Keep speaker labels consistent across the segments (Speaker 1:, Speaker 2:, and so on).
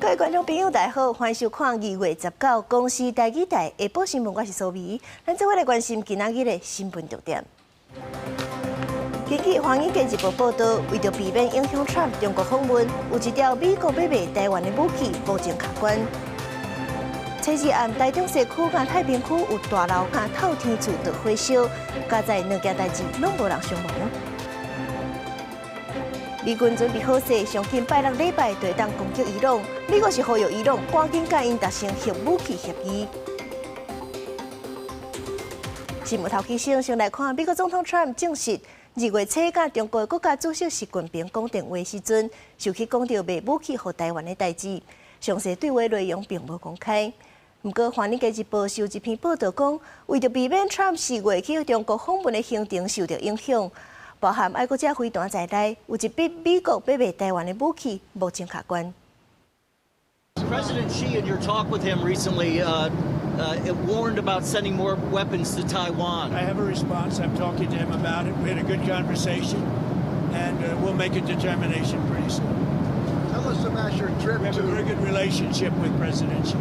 Speaker 1: 各位觀眾朋友，大家好，歡迎收看2月19公視台語台下晡新聞，我是蘇眉。咱做伙來關心今仔日的新聞重點。根據《華爾街日報》報道，為著避免影響川普中國訪問，有一條美國欲賣台灣的武器，目前卡關。初二暗，台中市區佮太平區有大樓佮透天厝著火燒，佳哉兩件代誌攏無人傷亡。美軍準備好勢，上緊拜六禮拜就會當攻擊伊朗。美國是呼籲伊朗趕緊佮𪜶達成核武器協議。新聞頭起先，先來看美國總統川普證實，2月初佮中國國家主席習近平講電話時陣，受去講著賣武器予台灣的代誌，詳細對話內容並無公開。毋過，《華爾街日報》收一篇報道講，為著避免川普4月去中國訪問的行程受著影響，包含愛國者飛彈在內，有一筆美國欲賣台灣的武器，目前卡關。
Speaker 2: President Xi, in your talk with him recently, it warned about sending more weapons to Taiwan.
Speaker 3: I have a response. I'm talking to him about it. We had a good conversation, and we'll make a determination pretty soon.
Speaker 4: Tell us about your trip.
Speaker 3: We have a very good relationship with President Xi.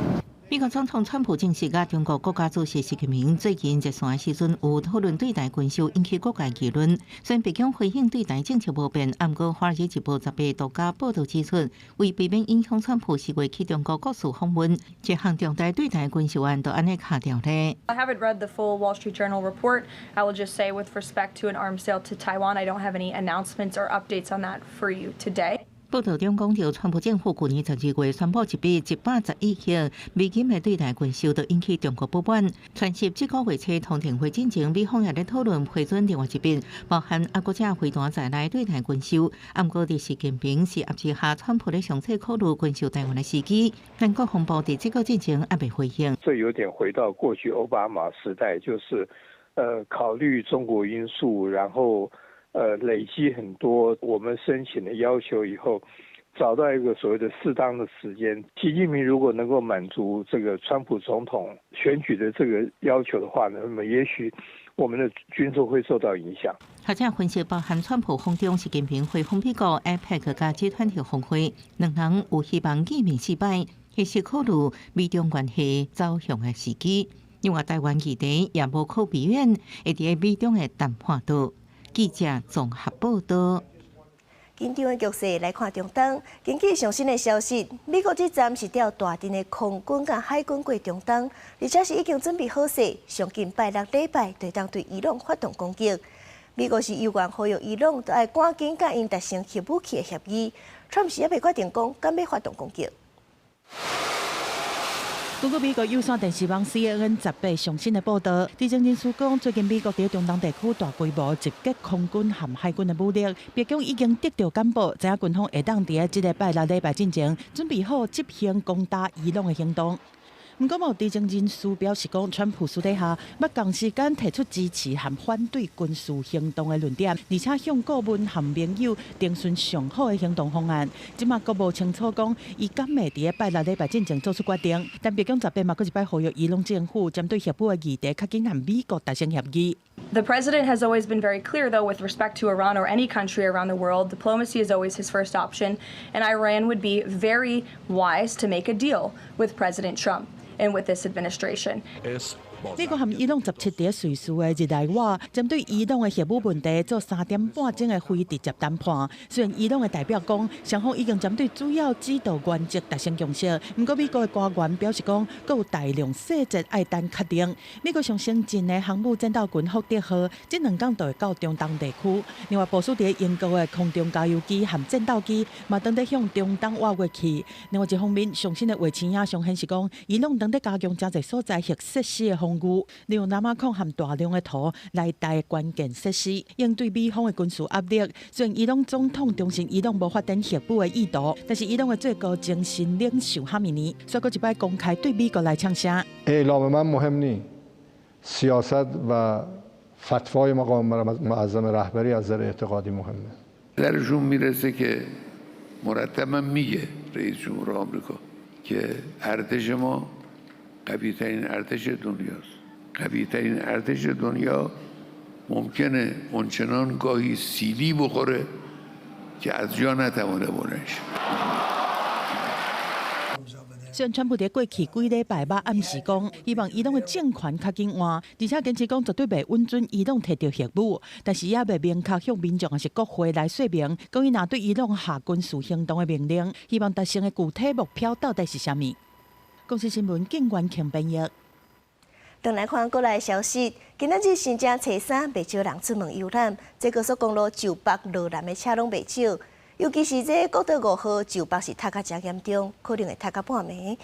Speaker 5: 美國總統川普證實，佮中國國家主席習近平最近熱線時陣有討論對台軍售，引起各界議論。雖然白宮回應對台政策無變，毋過《華爾街日報》18獨家報道指出，為避免影響川普4月去中國國事訪問，這項重大對台軍售案就按呢卡著咧。
Speaker 6: I haven't read the full Wall Street Journal report. I will just say, with respect to an arms sale to Taiwan, I don't have any announcements or updates on that for you today.
Speaker 5: 報道中講著，川普政府去年12月宣布一筆110億美金的對台軍售，就引起中國不滿。傳實這個月初通電話進前，美方也咧討論批准另外一筆包含愛國者飛彈在內對台軍售。毋過，佇習近平施壓之下，川普咧詳細考慮軍售台灣的時機。但國防部佇這個進前猶未回應。
Speaker 7: 這有點回到過去奧巴馬時代，就是考慮中國因素，然後累積很多我們申請的要求以後，找到一個所謂的適當的時間。習近平如果能夠滿足這個川普總統選舉的這個要求的話呢，那麼也許我們的軍售會受到影響。
Speaker 5: 學者分析，包含川普訪中、習近平回訪美國、APEC 佮 G20 峰會，兩人有希望見面四擺，彼時考慮美中關係走向的時機。另外，台灣議題也無可避免會佇美中的談判桌。記者綜合報道。
Speaker 1: 緊張的局勢來看中東，根據上新的消息，美國這站是調大陣的空軍佮海軍過中東，而且是已經準備好勢，上緊拜六禮拜就當對伊朗發動攻擊。美國是猶原呼籲伊朗，著愛趕緊佮𪜶達成核武器的協議。川普是猶未決定講，敢欲發動攻擊。
Speaker 8: 根據美國有線電視網 CNN 18上新的報道，知情人士講，最近美國佇中東地區大規模集結空軍和海軍的武力，白宮已經得到簡報，知影軍方會當佇這個拜六禮拜進前準備好執行攻打伊朗的行動。毋過，有知情人士表示講，川普私底下捌仝時間提出支持和反對軍事行動的論點，而且向顧問和盟友徵詢上好的行動方案。這馬閣無清楚講，伊敢會佇拜六禮拜進前做出決定。但白宮18嘛，閣一擺呼籲伊朗政府針對核武的議題，較緊和美國達成協議。
Speaker 6: The president has always been very clear, though, with respect to Iran or any country around the world, diplomacy is always his first option, and Iran would be very wise to make a deal with President Trump and with this administration.
Speaker 8: 美國和伊朗17佇瑞士的日內瓦，針對伊朗的核武問題做3點半鐘的非直接談判。雖然伊朗的代表講，雙方已經針對主要指導原則達成共識，毋過美國的官員表示講，閣有大量細節愛等確定。美國上先進的航母戰鬥群福德號，這兩工就會到中東地區。另外，部署佇英國的空中加油機和戰鬥機，嘛正佇向中東倚過去。另外一方面，上新的衛星影像顯示講，伊朗正佇加強誠濟所在核設施的防禦，利用藍馬礦和大量的土來代關鍵設施，應對美方的軍事壓力。雖然伊朗總統重申伊朗無發展核武的意圖，但是伊朗的最高精神領袖哈米尼，煞閣一擺公開對美國來嗆聲。
Speaker 9: اعلام من مهم نیست. سیاست و فتوای مقام معظم رهبری از نظر اعتقادی مهمه.
Speaker 10: درشون میرسه که مرتبا میگه رئیس جمهور آمریکا که ارتش ما قوی ترین ارتش دنیاست. قوی ترین ارتش دنیا ممکنه اونچنان گاهی سیلی بخوره که از جا نتوانه بلند شه.
Speaker 8: 雖然川普佇過去幾禮拜捌暗示講，希望伊朗的政權較緊換，而且堅持講絕對袂允准伊朗提著核武，但是也袂明確向民眾抑是國會來說明，講伊若對伊朗下軍事行動的命令，希望達成的具體目標到底是啥物。公視新聞警員強編譯。
Speaker 1: 轉來看國內消息，今仔日新正初三，袂少人出門遊覽，這高速公路就北落南的車攏袂少，尤其是這國道5號就北是塞甲誠嚴重，可能會塞到半暝。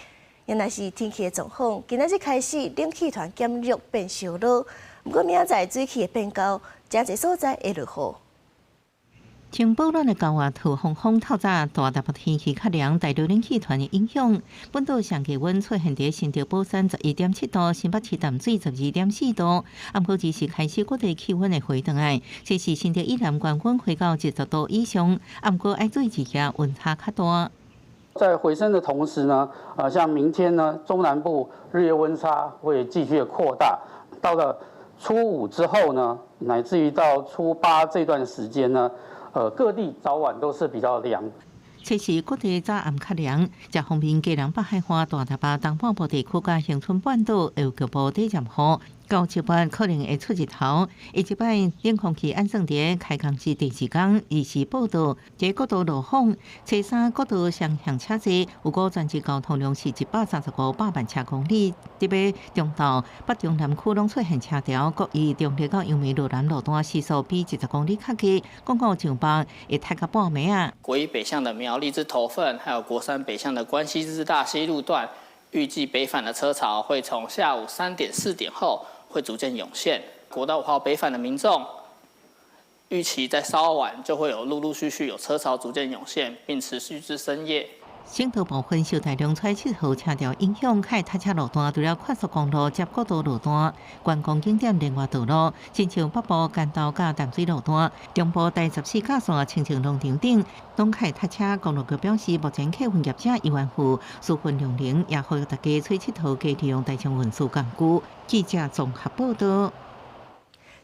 Speaker 1: 原來是天氣的狀況，今仔日開始冷氣團減弱變小落，毋過明仔載水氣會變厚，誠濟所在會落雨。
Speaker 5: 穿保暖的郊外透風風透早大台北天氣較涼，大陸冷氣團的影響，本島上低溫出現佇新竹寶山11.7度，新北市淡水12.4度。毋過這時開始各地氣溫會回轉來，這是新竹以南高溫回到20度以上，毋過愛注意一下溫差較大。
Speaker 11: 在回升的同時呢，像明天呢，中南部日夜溫差會繼續的擴大，到了初五之後呢，乃至於到初八這段時間呢。各地早晚都是比較涼。
Speaker 5: 這時各地早暗較涼，這方面基隆北海岸、大台北東半部地區佮恆春半島會有局部短暫雨，到七八可能會出日頭。下一擺冷空氣按算佇開工時第二工，二時報道，這國道落風，初三國道雙向車濟，有估全日交通量是135百萬車公里。特別中道北中南區攏出現車潮，各以中壢到楊梅路南路段時速比20公里較低，講到上北會塞到半暝啊。
Speaker 12: 國一北向的苗栗至頭份，還有國三北向的關西至大溪路段，預計北返的車潮會從下午3點4點後會逐漸湧現。國道5號北返的民眾，預期在稍晚就會有陸陸續續有車潮逐漸湧現，並持續至深夜。
Speaker 5: 省道部分受大量7號車潮影響，較會塞車路段除了快速公路接國道路段、觀光景點連外道路，親像北部干道佮淡水路段、中部台14甲線、清境農場頂，攏較會塞車。公路局表示，目前客運業者猶原負疏運量能，也呼籲大家揣佚佗加利用大眾運輸工具。記者綜合報道。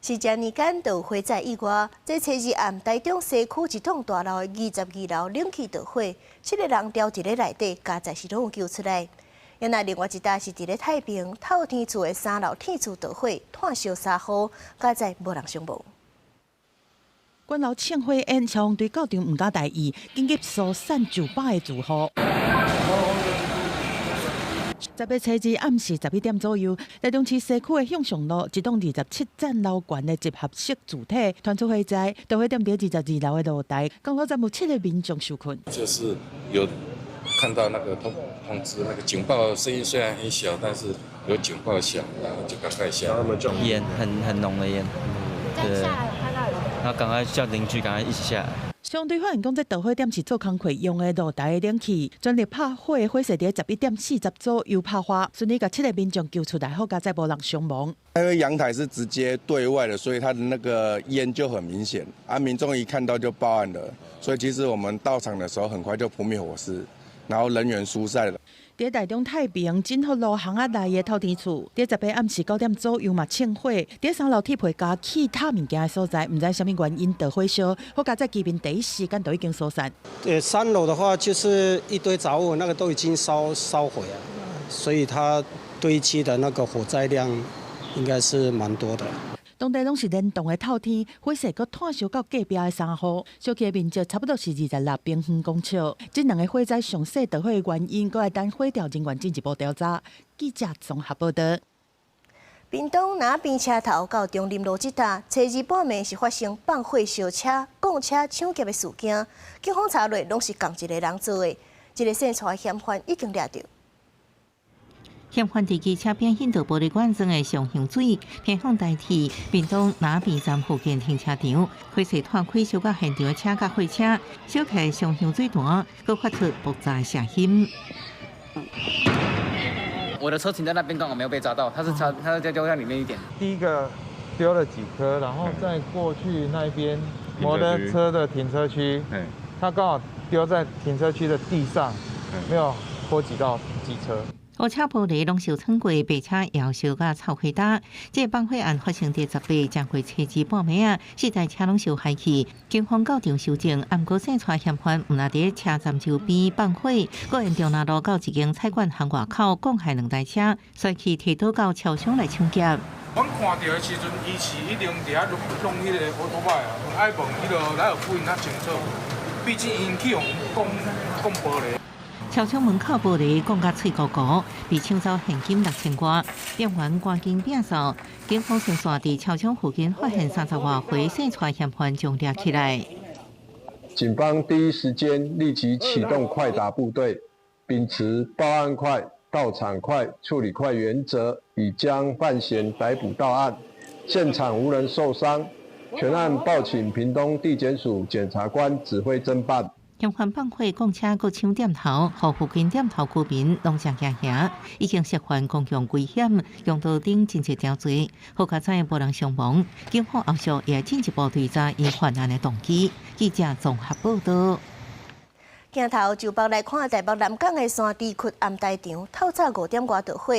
Speaker 1: 是這年間就有火災意外，這初二暗台中西區一棟大樓的22樓冷氣著火，七個人牢佇咧內底，佳哉是攏有救出來。另外一搭是佇咧太平透天厝的三樓天厝著火，炭燒三戶，佳哉無人傷亡。
Speaker 8: 懸樓衝火煙，消防隊到場毋敢大意，緊急疏散上百个住戶。10月初二暗時11點左右，台中市西區的向上路一棟27層樓懸的集合式住宅傳出火災，著火點佇22樓的露台，共到暫有七個民眾受困。
Speaker 13: 就是有看到那個通知，那個警報聲音雖然很小，但是有警報響，然後就趕快下。
Speaker 14: 煙很濃的煙，對，然後趕快叫鄰居趕快一起下來。
Speaker 8: 消防隊發現講，這導火點是做工課用的露台的冷氣，全力拍火的火勢佇11點40左右拍發，順利共七個民眾救出來，好佳哉無人傷亡。
Speaker 15: 因為陽台是直接對外的，所以它的那個煙就很明顯，啊，民眾一看到就報案了，所以其實我們到場的時候，很快就撲滅火勢，然後人員疏散了。
Speaker 8: 佇台中太平錦福路巷仔內的透天厝，佇18暗時9點左右嘛衝火，佇三樓鐵皮加氣塔物件的所在，毋知啥物原因著火燒，好佳哉居民第一時間就已經疏散。
Speaker 16: 三樓的話就是一堆雜物，那個都已經燒毀了，所以它堆積的那個火災量應該是蠻多的。
Speaker 8: 當地攏是連棟的透天，火勢閣炭燒到隔壁的三戶，燒起的面積差不多是26平方公尺。這兩個火災詳細著火的原因，閣愛等火調人員進一步調查。記者綜合報道。
Speaker 1: 屏東林邊車頭到中林路這搭，初二半暝是發生放火燒車、摃車搶劫的事件，警方查落攏是仝一个人做的，這个姓蔡的嫌犯已經掠著。
Speaker 5: 嫌犯佇機車邊掀著玻璃罐裝的雙香水，偏向代替屏東林邊站附近停車場，火勢湠開燒到現場的車佮貨車，燒起雙香水壇，閣發出爆炸聲音。
Speaker 17: 我的車停在那邊，剛好沒有被砸到，他是在丟在裡面一點。
Speaker 18: 第一個丟了幾顆，然後再過去那邊摩托車的停車區，他剛好丟在停車區的地上，沒有波及到機車。
Speaker 5: 烏車玻璃攏燒穿過，白車也燒甲臭火焦。這個放火案發生佇18正月初二半暝仔，四台車攏燒害去。警方到場搜證，毋過姓蔡嫌犯毋但佇車站周邊放火，閣沿中南路到一間菜館巷外口，摃害兩台車，隨去提刀到超商來搶劫。
Speaker 19: 阮看著的時陣，伊是一定佇遐弄弄彼个歐多擺啊，愛問彼个來有付因較清楚，畢竟𪜶去予摃摃玻璃。
Speaker 5: 超商門口玻璃摃甲碎糊糊，被搶走現金6000外。店員趕緊摒掃，警方先紲佇超商附近發現30外歲姓蔡嫌犯將掠起來。
Speaker 20: 警方第一時間立即啟動快打部隊，秉持報案快、到場快、處理快原則，已將犯嫌逮捕到案，現場無人受傷，全案報請屏東地檢署檢察官指揮偵辦。
Speaker 5: 嫌犯放火摃車，閣搶店頭，予附近店頭居民攏誠驚嚇，已經涉犯公共危險、強盜等真濟條罪。好佳哉無人傷亡，警方後續也進一步追查伊犯案的動機。記者綜合報道。
Speaker 1: 鏡頭就北來看台北南港的山豬窟掩埋場，透早5點外著火，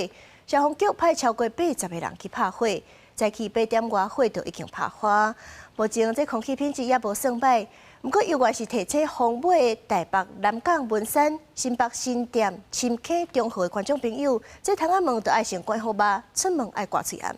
Speaker 1: 消防局派超過80個人去拍火，早起8點外火就已經拍花。目前這空氣品質也無算䆀。毋過，猶原是提醒風尾的台北、南港、文山、新北、新店、深坑、中和的觀眾朋友，這窗仔門就愛先關好吧，出門愛掛喙罨。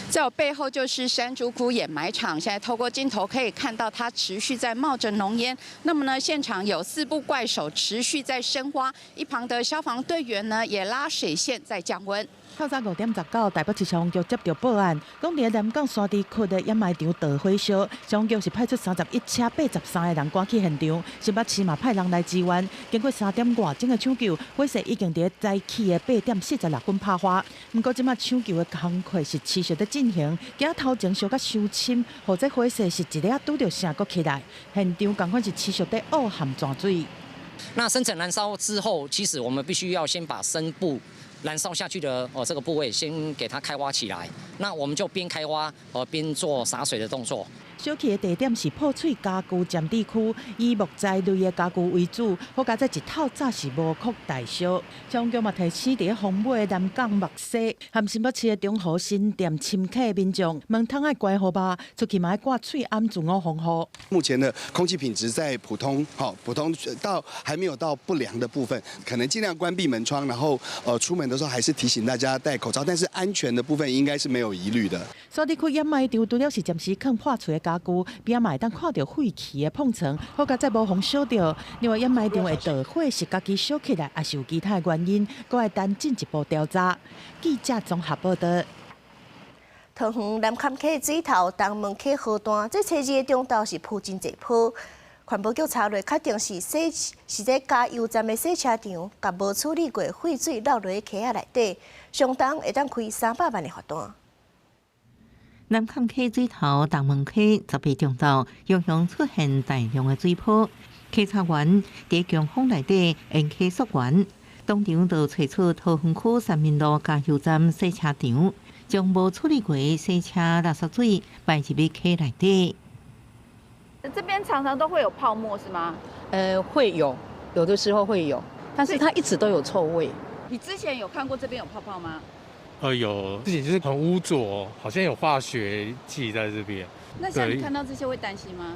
Speaker 21: 在我背後就是山豬窟掩埋場，現在透過鏡頭可以看到它持續在冒着濃煙。那麼呢，現場有四部怪手持續在深挖，一旁的消防隊員呢也拉水線在降溫。
Speaker 8: 透早5點19，台北市消防局接著報案，講佇南港山豬窟的掩埋場著火燒，消防局是派出31車83個人趕去現場，新北市嘛派人來支援。經過3點外鐘的搶救，火勢已經佇早起的8點46分拍花。毋過這馬搶救的工課是持續咧進行，今頭前燒甲傷深，予這火勢是一下拄著聲閣起來，現場仝款是持續咧烏含泉水。
Speaker 22: 那深層燃燒之後，其實我們必須要先把深部燃燒下去的哦，這個部位先給它開挖起來。那我們就邊開挖，邊做灑水的動作。
Speaker 8: 燒起的地點是破碎家具佔地區，以木材類的家具為主。好佳哉一透早是無擴大燒。消防局嘛提醒佇風尾南港木柵和新北市的中和新店深坑民眾，門窗愛關好吧，出去嘛愛掛喙罨自我防護。
Speaker 23: 目前的空氣品質在普通，好普通到還沒有到不良的部分，可能盡量關閉門窗，然後出門的時候還是提醒大家戴口罩，但是安全的部分應該是沒有疑慮的。
Speaker 8: 山豬窟掩埋場除了是暫時囥破碎的家具，邊仔嘛會當看著廢棄的膨床，好佳哉無予燒著。另外掩埋場會著火是家己燒起來，抑是有其他的原因，閣愛等進一步調查。記者綜合報道。
Speaker 1: 桃園南崁溪水頭東門溪河段，這初二的中晝是鋪真濟泡。環保局查落，確定是洗是這加油站的洗車場，共無處理過廢水漏落去溪仔內底，相當會當開300萬的罰單。
Speaker 5: 南崁溪水頭東門溪18中晝，常常出現大量的水泡。稽查員佇強風內底沿溪溯源，當場就揣出桃園區三民路加油站洗車場，將無處理過洗車垃圾水排入去溪內底。
Speaker 24: 這邊常常都會有泡沫，是嗎？
Speaker 25: 會有，有的時候會有，但是它一直都有臭味。
Speaker 24: 你之前有看過這邊有泡泡嗎？
Speaker 26: 有，之前就是很污濁，好像有化學劑在這邊。
Speaker 24: 那像你看到這些會擔心嗎？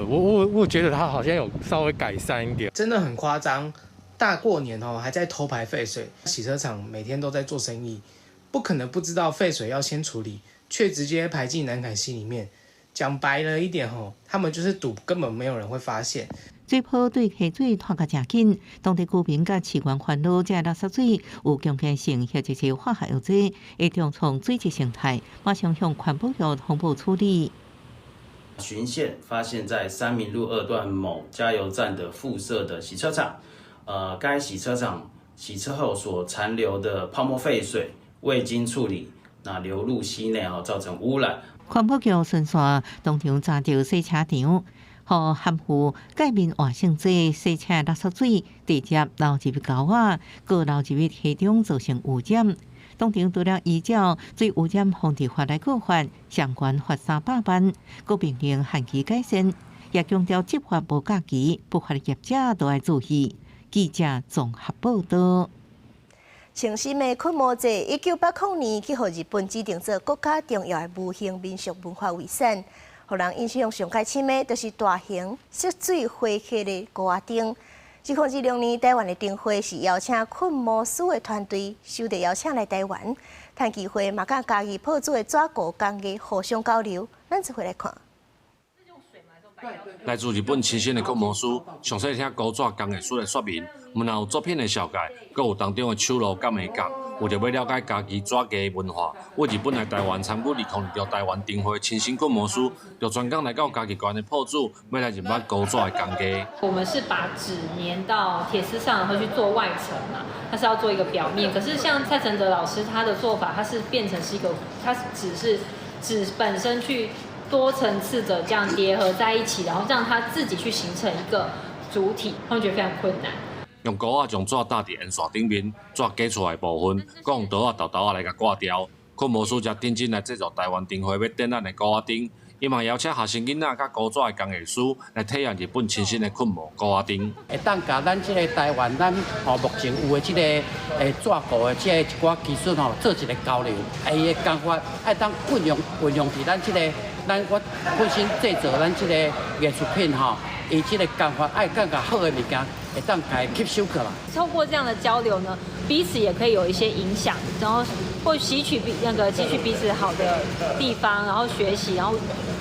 Speaker 26: 我覺得它好像有稍微改善一點。
Speaker 27: 真的很誇張，大過年哦還在偷排廢水，洗車場每天都在做生意，不可能不知道廢水要先處理，卻直接排進南崁溪裡面。講白了一點吼，他們就是賭根本沒有人會發現。
Speaker 5: 水泡對溪水拖甲誠緊，當地居民佮市員煩惱，這垃圾水有強鹼性或者是化學藥劑，會重創水質生態，馬上向環保局通報處理。
Speaker 28: 巡線發現，在三民路二段某加油站的附設的洗車場，該洗車場洗車後所殘留的泡沫廢水未經處理，那流入溪內哦，造成污染。
Speaker 5: 環保局巡線當場查著洗車場，予含有界面活性劑洗車垃圾水直接流入去溝仔，閣流入去溪中造成污染。當場除了依照水污染防治法來告發，相關罰300萬，閣命令限期改善，也強調執法無假期，不法業者都愛注意。記者綜合報道。
Speaker 1: 清新的檜毛節，1980年去予日本指定做國家重要的無形民俗文化遺產。予人印象上較深的，就是大型色水花刻的鼓仔燈。2026年，台灣的燈會是邀請檜毛師的團隊受到邀請來台灣，趁機會嘛佮嘉義朴子的紙糊工藝互相交流。咱做伙來看。
Speaker 2: 來自日本青森的檜毛師，詳細聽糊紙工藝師來說明，毋但有作品的紹介，閣有當中的手路佮眉角。為著欲了解嘉義紙藝文化，為日本來台灣參與2026台灣燈會青森檜毛師，就專工來到嘉義縣的朴子，欲來認捌糊紙的工藝。
Speaker 3: 我們是把紙粘到鐵絲上，然後去做外層嘛，它是要做一個表面。可是像蔡成哲老師他的做法，他是變成是一個，他只是紙本身去多層次的這樣疊合在一起，然後讓它自己去形成一個主體，他們覺得非常困難。
Speaker 2: 用糊仔將紙搭佇煙線頂面，紙假出來部分，閣用刀仔沓沓仔來共割掉。檜毛師才認真來製作台灣燈會欲展覽的鼓仔燈。伊嘛邀請學生囡仔佮糊紙的工藝師來體驗日本清新的檜毛鼓仔燈。
Speaker 4: 會當共咱這個台灣，咱吼目前有的這個紙糊的這個一寡技術吼，做一個交流，伊的工法愛當運用運用佇咱這個咱我本身製作咱這個藝術品吼，伊這個工法愛更加好的物件，會當共伊吸收過來。
Speaker 3: 透過這樣的交流呢，彼此也可以有一些影響，然後或吸取彼那個汲取彼此好的地方，然後學習，然後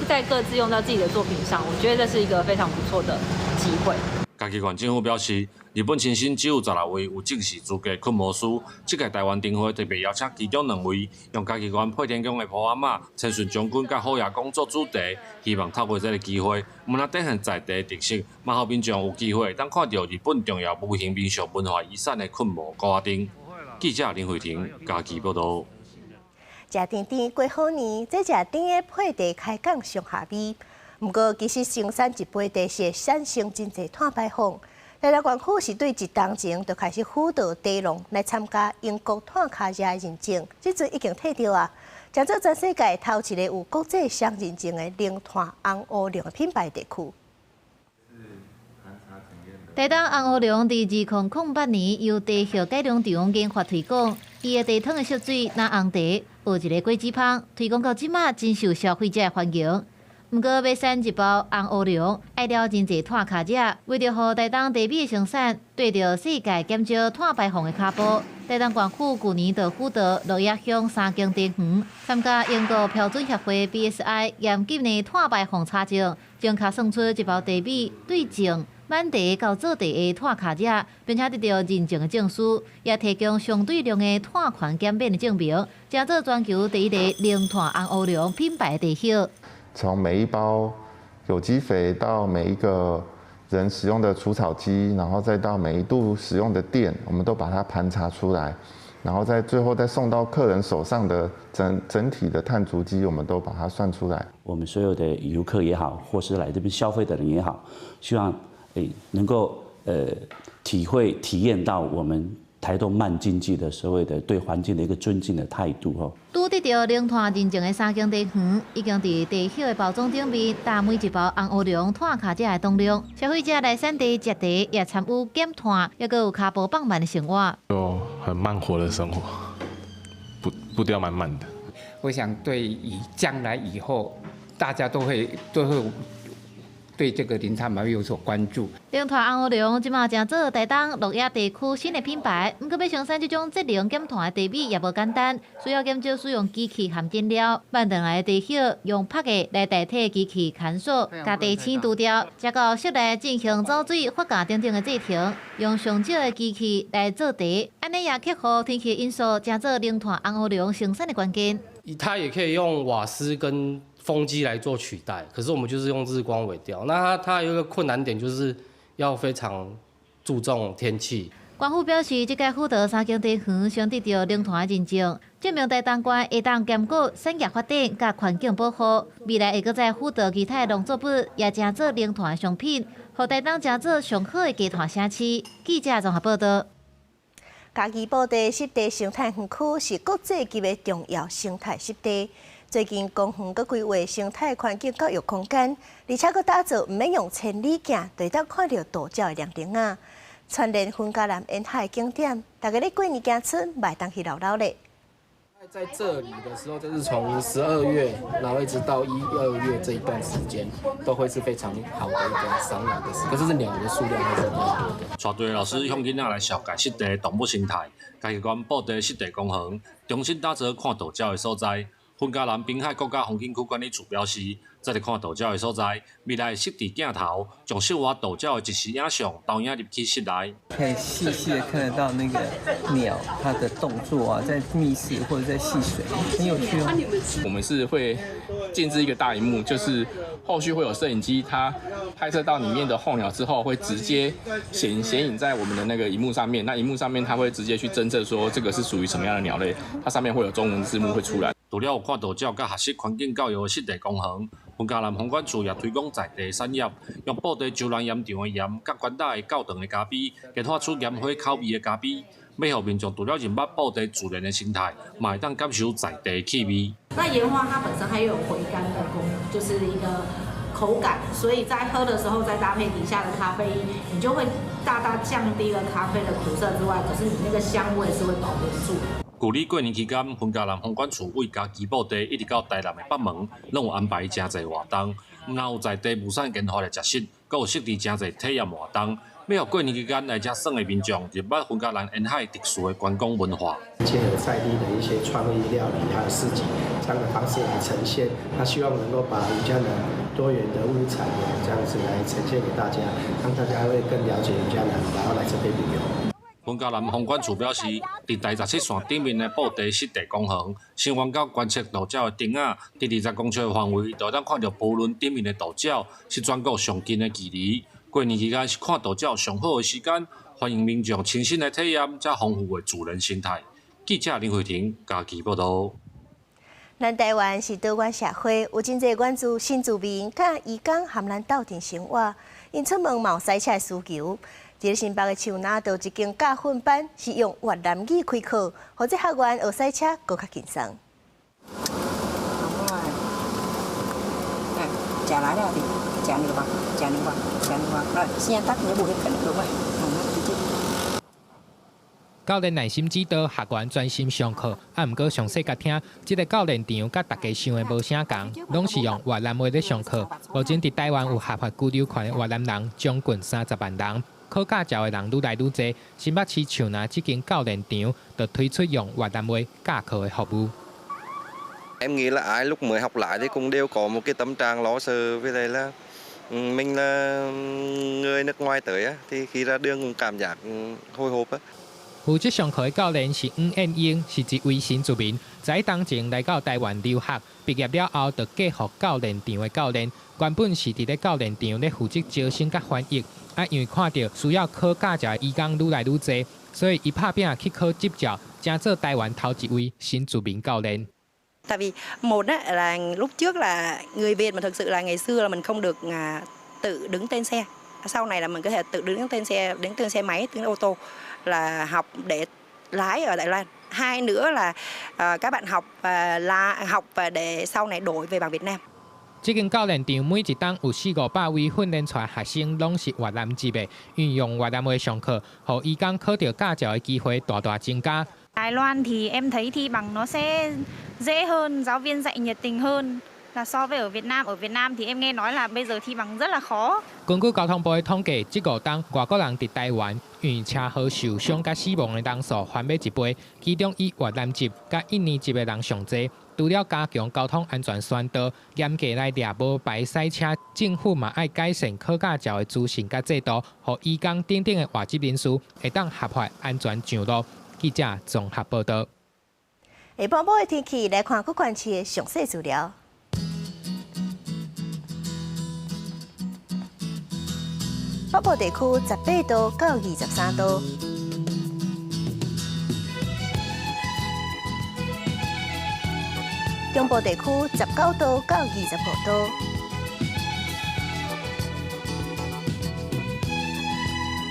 Speaker 3: 再各自用到自己的作品上。我覺得這是一個非常不錯的機會。
Speaker 2: 嘉義縣政府表示，日本青森只有16位有正式資格檜毛師，這屆台灣燈會特別邀請其中兩位，用嘉義縣配天宮的婆阿媽千順將軍佮虎爺公做主題，希望透過這個機會，毋但展現在地特色，嘛予民眾有機會當看著日本重要無形民俗文化遺產的檜毛鼓仔燈。記者林慧婷嘉義報導。
Speaker 1: 食甜甜過好年，這食甜的配茶開講上下味。毋過，其實生產一杯茶是會產生真濟碳排放。台東縣府是對一冬前就開始輔導茶農來參加英國碳跤跡的認證，這陣已經摕著啊，成做全世界頭一個有國際雙認證的零碳紅烏龍品牌地區。
Speaker 6: 台東紅烏龍佇2008年由茶葉改良場研發推廣，伊的茶湯的色水若紅茶，有一个果子芳，推廣到這馬真受消費者的歡迎。毋過，欲產一包紅烏龍，愛了真濟碳跤跡。為著予台東茶米的生產綴著世界減少碳排放的跤步，台東縣府舊年就輔導鹿野鄉三間茶園參加英國標準協會 BSI 嚴謹的碳排放查證，精確算出一包茶米對種挽茶到做茶的碳跤跡，並且得著認證的證書，也提供相對量的碳權減免的證明，成做全球第一个零碳紅烏龍品牌茶葉。
Speaker 7: 從每一包有機肥到每一個人使用的除草機，然後再到每一度使用的電，我們都把它盤查出來，然後在最後再送到客人手上的整整體的碳足跡，我們都把它算出來。
Speaker 9: 我們所有的遊客也好，或是來這邊消費的人也好，希望能夠體會體驗到我們台東慢經濟的所謂的對環境的一個尊敬的態度哦。
Speaker 6: 拄得著零碳認證的三間茶園，已經佇茶葉的包裝頂面打每一包紅烏龍碳跤跡的當量。消費者來選茶食茶，也參與減碳，猶閣有跤步放慢的生活。
Speaker 10: 就很慢活的生活，步調慢慢的。
Speaker 11: 我想對以將來以後，大家都會對這個零碳排有所關注。
Speaker 6: 零碳紅烏龍這馬成做台東鹿野地區新的品牌，毋過欲生產這種節能減碳的茶米也無簡單，需要減少使用機器和飲料，挽轉來的茶葉用曝的來代替機器乾燥，共茶青除掉，才到室內進行走水、發酵等等的製程，用上少的機器來做茶，按呢也克服天氣因素，成做零碳紅烏龍生產的關鍵。
Speaker 29: 它也可以用瓦斯跟風機來做取代，可是我們就是用日光萎凋。那它有一個困難點，就是要非常注重天氣。
Speaker 6: 縣府表示，這屆輔導三間茶園先得著零碳的認證，證明台東縣會當兼顧產業發展佮環境保護。未來會閣再輔導其他的農作物，也成做零碳的商品，予台東成做上好的低碳城市。記者綜合報導。
Speaker 1: 嘉義埔地濕地生態園區是國際級的重要生態濕地。最近公園閣規劃生態環境教育空間，而且閣打造毋免用千里鏡，就會當看著渡鳥的涼亭仔。串聯雲嘉南沿海景點，大家咧過年行春，嘛會當去摎摎咧。
Speaker 12: 在這裡的時候，就是從12月，然後一直到一二月這一段時間，都會是非常好的一個賞鳥的時間。可是鳥的數量還是比較多的。
Speaker 2: 帶隊的老師向囡仔來紹介濕地動物生態，嘉義縣布袋濕地公園，重新打造看渡鳥的所在。雲嘉南濱海國家風景區管理處表示，這個看渡鳥的所在，未來設置鏡頭，將室外渡鳥的即時影像投影入去室內。
Speaker 13: 可以細細的看得到那個鳥它的動作啊，在覓食或者在戲水，很有趣哦。
Speaker 14: 我們是會建置一個大螢幕，就是後續會有攝影機，它拍攝到裡面的候鳥之後，會直接顯影在我們的那個螢幕上面。那螢幕上面它會直接去偵測說這個是屬於什麼樣的鳥類，它上面會有中文字幕會出來。
Speaker 2: 除了有看渡鳥佮學習環境教育的濕地公園，雲嘉南風管處也推廣在地產業，用布袋石蘭鹽場的鹽，佮關島的教堂的咖啡，研發出鹽花口味的咖啡，欲予民眾除了認捌布袋自然的生態，嘛會當感受在地氣味。
Speaker 15: 那鹽花它本身還有回甘的功能，就是一個口感，所以在喝的時候再搭配底下的咖啡因，你就會大大降低了咖啡的苦澀之外，可是你那個香味是會保留住。
Speaker 2: 舊年過年期間，雲嘉南風管處為嘉義布袋一直到台南的北門，攏有安排誠濟活動。毋但有在地物產研發的食食，閣有設置誠濟體驗活動，欲予過年期間來遮耍的民眾，認捌雲嘉南沿海特殊的觀光文化。
Speaker 16: 結合在地的一些創意料理還有市集這樣的方式來呈現，那希望能夠把雲嘉南多元的物產這樣子來呈現給大家，讓大家會更了解雲嘉南，然後來這邊旅遊。
Speaker 2: 雲嘉南風管處表示，佇台17線頂面的布袋濕地公園，深遠到觀測渡鳥的燈仔，佇20公尺的範圍，就會當看著扶輪頂面的渡鳥，是全國上近的距離。過年期間是看渡鳥上好的時間，歡迎民眾親身來體驗遮豐富的自然生態。記者林慧婷嘉義報導。
Speaker 1: 咱台灣是多元社會，有真濟原住新住民佮移工和咱鬥陣生活，𪜶出門嘛有賽車的需求。佇新北的樹林就有一間駕訓班，是用越南語開課，予這學員學賽車閣較輕鬆。
Speaker 17: 食來了的，食兩包，食兩包，食兩包，來，先搭你無彼個落來。
Speaker 11: 教練耐心指導，學員專心上課。啊，毋過詳細共聽，這个教練場佮大家想的無啥仝，攏是用越南話咧上課。目前佇台灣有合法居留權的越南人將近30萬人，考駕照的人愈來愈濟。新北市樹林這間教練場就推出用越南話教課的服務。
Speaker 18: Em nghĩ là ai lúc mới học lái thì cũng đều có một cái tâm trạng lo sợ với đây là mình là người nước ngoài tới á, thì khi ra đường cũng cảm giác hồi hộp á.
Speaker 11: 負責上課的教練是黃燕英，是一位新住民，在當前來到台灣留學，畢業了後就繼續教練場的教練。原本是佇咧教練場咧負責招生佮翻譯，啊，因為看著需要考駕照的移工愈來愈濟，所以伊拍拚去考執照，成做台灣頭一位新住民教練。
Speaker 17: Tại vì một á, là lúc trước là người Việt mà thực sự là ngày xưa là mình không được tự đứng tên xe. Sau này là mình có thể tự đứng tên xe, đứng tên xe máy, đứng ô tô là học để lái ở Đài Loan. Hai nữa là các bạn học và là học và để sau này đổi về bằng Việt Nam.
Speaker 11: 這間教練場每一冬有四五百位訓練出來學生，攏是越南籍的，運用越南話上課，予移工考著駕照的機會大大增加。
Speaker 19: Đài Loan thì em thấy thi bằng nó sẽ dễ hơn, giáo viên dạy nhiệt tình hơn là so với ở Việt Nam. Ở Việt Nam thì em nghe nói là bây giờ thi bằng rất là khó.
Speaker 11: 根據交通部的統計，這五冬外國人佇台灣因為車禍受傷佮死亡的人數翻欲一倍，其中以越南籍佮印尼籍的人上濟。除了加強交通安全宣導，嚴格來掠無牌賽車，政府嘛愛改善考駕照的資訊佮制度，予移工等等的外籍人士會當合法安全上路。記者綜合報導。
Speaker 1: 下晡晡的天氣來看各縣市的詳細資料。北部地區18度到23度。中部地區19度到25度。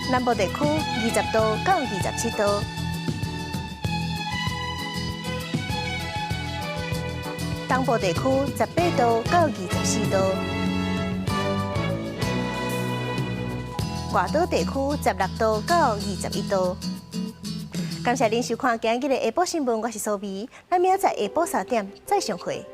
Speaker 1: 南部地區20度到27度。東部地區18度到24度。外島地區16度到21度。感謝您收看今日的下晡新聞，我是蘇美，咱明仔載下晡3點再相會。